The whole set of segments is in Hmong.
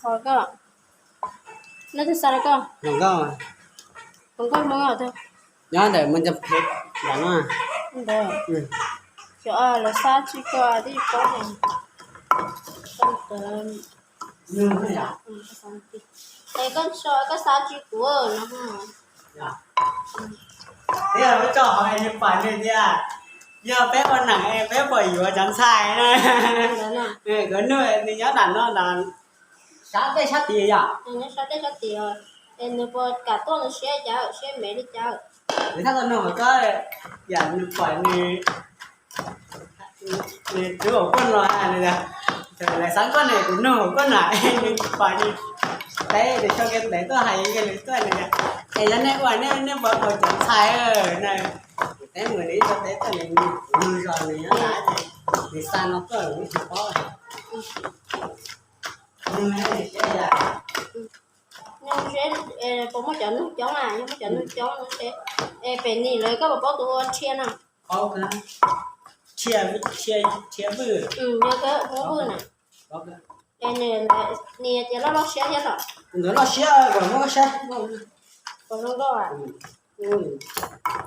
Qhov koj, leej twg xa rau koj? Hluas nkauj. Hluas nkauj Hmoob os. Nyob ntawm Moos Cov Phem ntawm no. Ntawd. Xyov lawv xa tsis tau tij paub ne. Es koj, koj xa tsis kuv no. Peb tso hauv es nws pom nws tias yog peb ua neeg es peb pom yuav cov ntxhais na. Kuv nug nws nyob nram no, nram sab dej sab tid yom. Nyob sab dej sab tid, es nws puas kam tuaj nws siab cas, siab me li cas? Nws thaj tau nug hauv koj, yam nws pom nws, nws twb hauv koj no, nws tias lawv xav koj ne, kuv nug hauv koj na, nws pom nws teb, nws xyov kev ntev tuaj hais li tuaj, nws tias es yog nej ua nej, nej puas ua cov ntxhais na. Kuv teb mus nws ib tug teb tuaj, nws, kuv nug zog nws nyob nram, nws xa no tuaj kuv tsis paub. Nug seb puas muaj cov nug coob na, yog muaj cov nug coob no seb, es pem Nim lawv koj puas paub tus ua Rhia no? Rhia, Rhia Vwj. Yog koj Hmoob Vwj na. Es nws, nws tias loj loj siab thiab los? Nkawd loj siab kom muab saib. Kom zoo nkauj.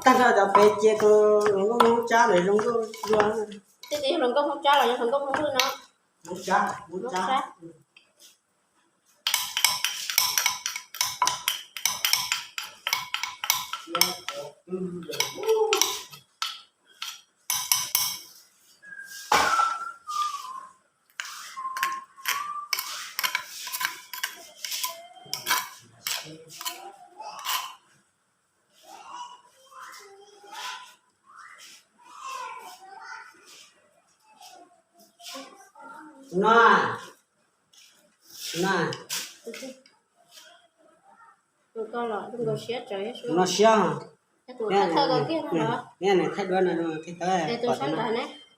Tag nrho cov pem ces tus hluas nkauj Hmoob Tsab lawm zoo nkauj dua. Twb tias yog hluas nkauj Hmoob Tsab los yog hluas nkauj Hmoob Vwj no? Hmoob Tsab, Hmoob Tsab. Tus no, tus no siab. Nws thaij duab no,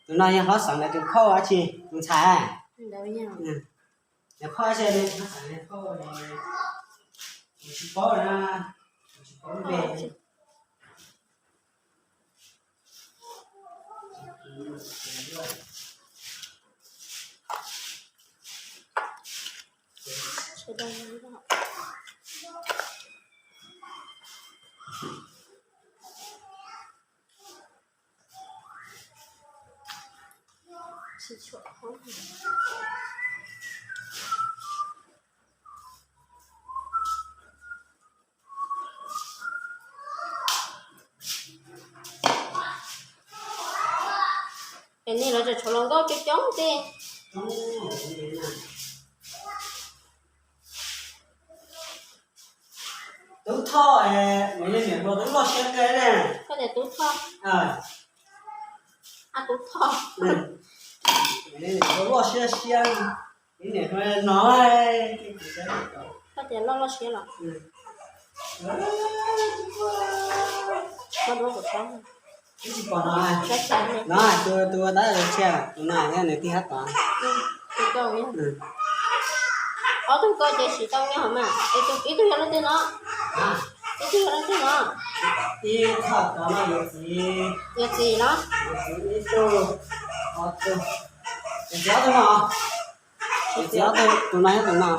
tus no yog hlob xeev lawv tus phauj dab tsi, tus ntxhais. Phauj dab tsi, tsis paub na, tsis paub npe. Es nej lawv tseem tshuav hluas nkauj coob coob tiag. Tub Thoj, niam hluas tub loj siab kawg ne. Koj tias Tub Thoj. A, Tub Thoj. Niam hluas loj siab siab. Niam hluas no. Koj tias loj loj siab los? Koj duab kuv saib. No, tus, tus ua tab tus tshiab, tus no yog nws tig hab tod. Tus koj, ob tug koj ces siv tau nyob hauv mas, es tus ib tug yog leej twg no? Ib tug yog leej twg no? Ib thaj cov no yuav txiv. Yuav txiv los? Yuav txiv ib tug, ob tug. Yuav txiv ob tug no. Yuav txiv ob tug, tus no thiab tus no.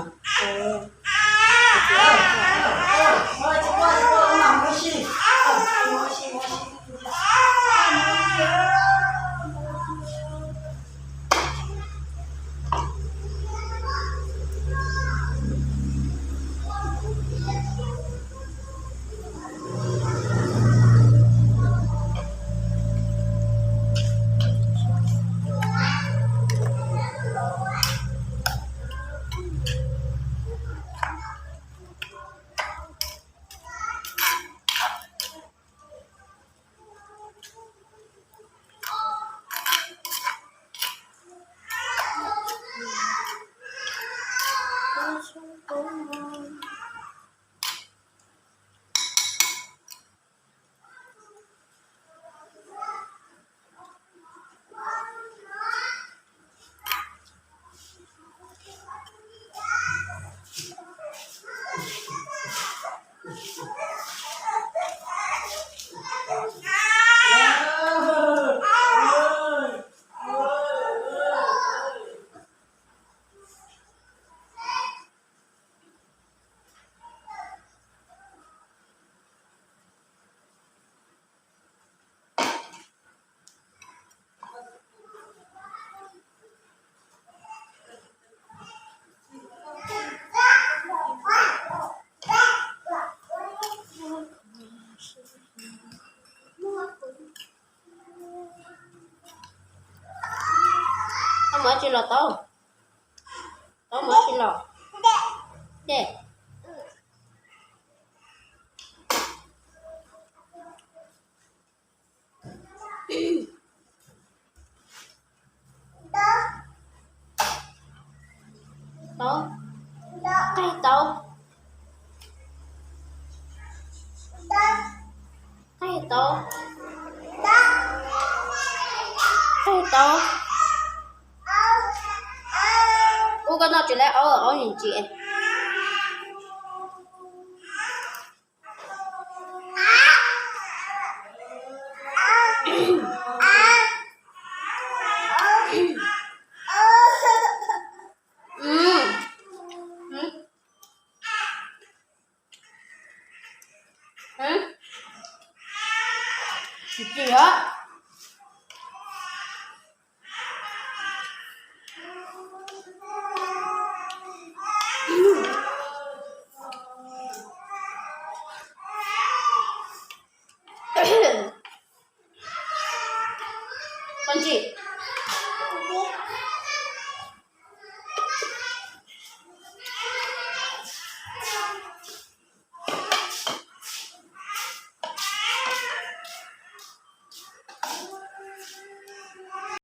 Tau mus tsis los tau. Tau mus tsis los. Dej. Tau. Qaij tau. Qaij tau. Qaij tau. Ub, koj noj tsis laiv aub, aub ntsim. Tsis tsim os. Koj ntsim.